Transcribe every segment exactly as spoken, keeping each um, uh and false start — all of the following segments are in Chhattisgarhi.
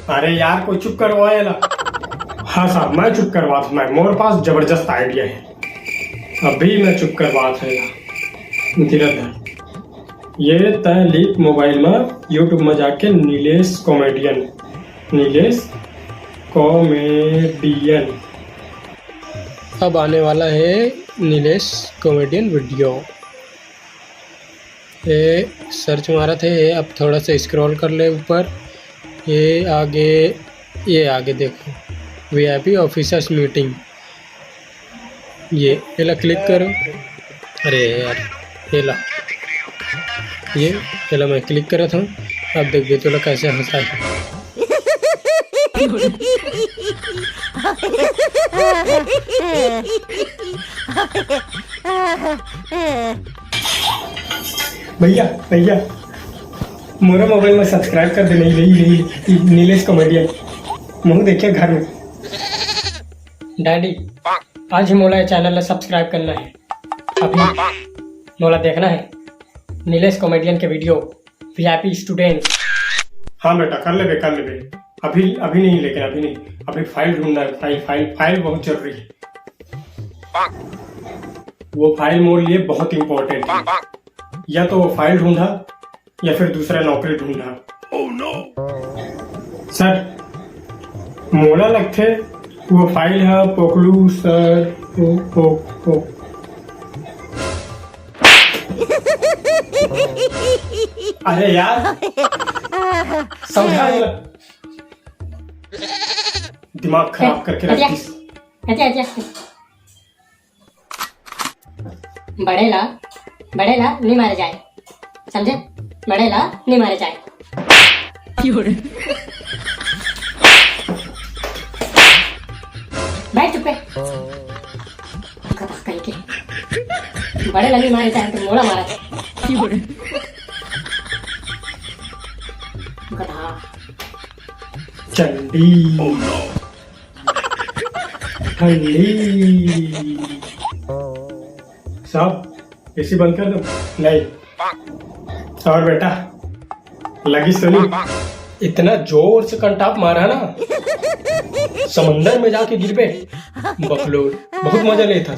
अरे यार, कोई चुप करवाए ला। हाँ साहब, मैं चुप करवात हूँ। मैं, मोर पास जबरदस्त आइडिया है, अभी मैं चुप करवात है ला। धीरज धर। ये तय लिख मोबाइल में, YouTube में जाके नीलेश कॉमेडियन, नीलेश कॉमेडियन। अब आने वाला है नीलेश कॉमेडियन वीडियो। ये सर्च मारा थे, ये अब थोड़ा सा स्क्रॉल कर ले ऊपर, ये आगे, ये आगे देखो, वीआईपी ऑफिसर्स मीटिंग, ये एला क्लिक करो। अरे यार, एला, ये एला मैं क्लिक करत हूँ। अब देखबे तोला कैसे हंसाए। भैया, भैया, मोरो मोबाइल में सब्सक्राइब कर दे। नहीं, नहीं, नहीं, नीलेश कॉमेडियन, महू देखिया घर में। डैडी, आज ही मोला ये चैनल ला सब्सक्राइब करना है। अभी मोला देखना है नीलेश कॉमेडियन के वीडियो, वीआईपी स्टूडेंट। हाँ बेटा, कर लेबे, कर लेबे। अभी, अभी नहीं, लेकिन अभी नहीं। अभी फाइल ढूंढना है, फाइल, फाइल, फाइल बहुत जरूरी है। वो फाइल मोर लिए बहुत इंपॉर्टेंट है। या तो वो फाइल ढूंढा, या फिर दूसरा नौकरी ढूंढा। सर, मोला लगथे वो फाइल ह पोकलू सर, पो, पो, पो। अरे यार, समझा नहीं लग-, दिमाग खराब करके रख दिस। अच्छा, अच्छा। बड़े ला, बड़े ला नहीं मारे जाए, समझे? बड़े ला नहीं मारे जाए। बैठ चुप पे। कहीं के। बड़े ला नहीं मारे जाए तो मोला मारा जाए। गधा। चंडी। ठंडी। साहब, एसी बंद कर दो। नहीं। और बेटा, लगी सुनी? इतना जोर से कंटाप मारा ना, समंदर में जाके गिरबे। बकलोल, बहुत मजा लेता।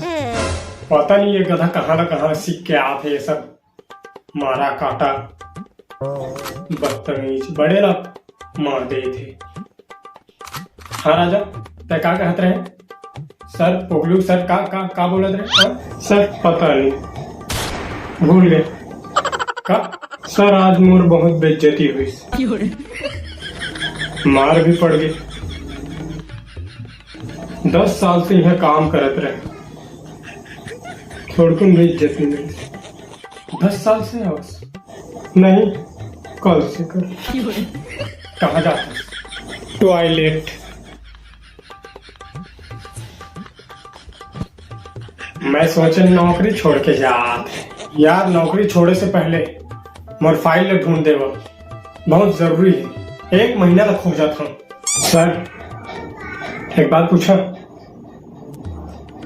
पता नहीं ये गधा कहाँ ना कहाँ सीख के आत हे ये सब। मारा काटा, बदतमीज, बड़े ला मार दे थे। हाँ राजा, तै का कहत रहे? सर, पोगलू सर का, का, का बोलत रहे? हाँ? सर, पता नहीं, भूल गए। का? सर, आज मोर बहुत बेइज्जती हुई। मार भी पड़ गई। दस साल से यहाँ काम करत रहे, थोड़कुन भी इज्जत नहीं मिली। दस साल से है बस। नहीं, कल से कर। कहाँ जाता है? टॉयलेट। मैं सोचे नौकरी छोड़ के जात। यार, नौकरी छोड़े से पहले मोर फाइल ले ढूंढ देवा, बहुत जरूरी है। एक महीना तक खोजत हूँ। सर, एक बात पूछा,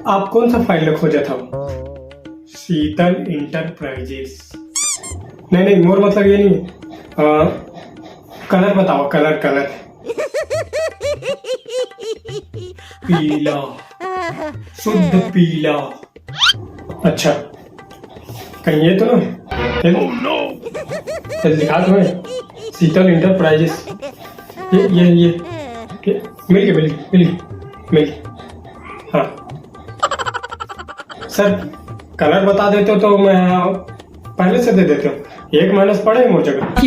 आप कौन सा फाइल ले खोजत हव? शीतल इंटरप्राइजेस। नहीं, नहीं, मोर मतलब ये नहीं। आ, कलर बताओ, कलर, कलर। पीला, शुद्ध पीला। अच्छा, कहीं ये तो ना? ये, ये दिखा तो है, शीतल इंटरप्राइजेस। ये, ये, ये, ये, मिल गया, मिल गया, मिल गया, मिल गया। हाँ। सर, कलर बता देते हो तो मैं पहले से दे देते हूँ। एक माइनस पड़े मोर जगह।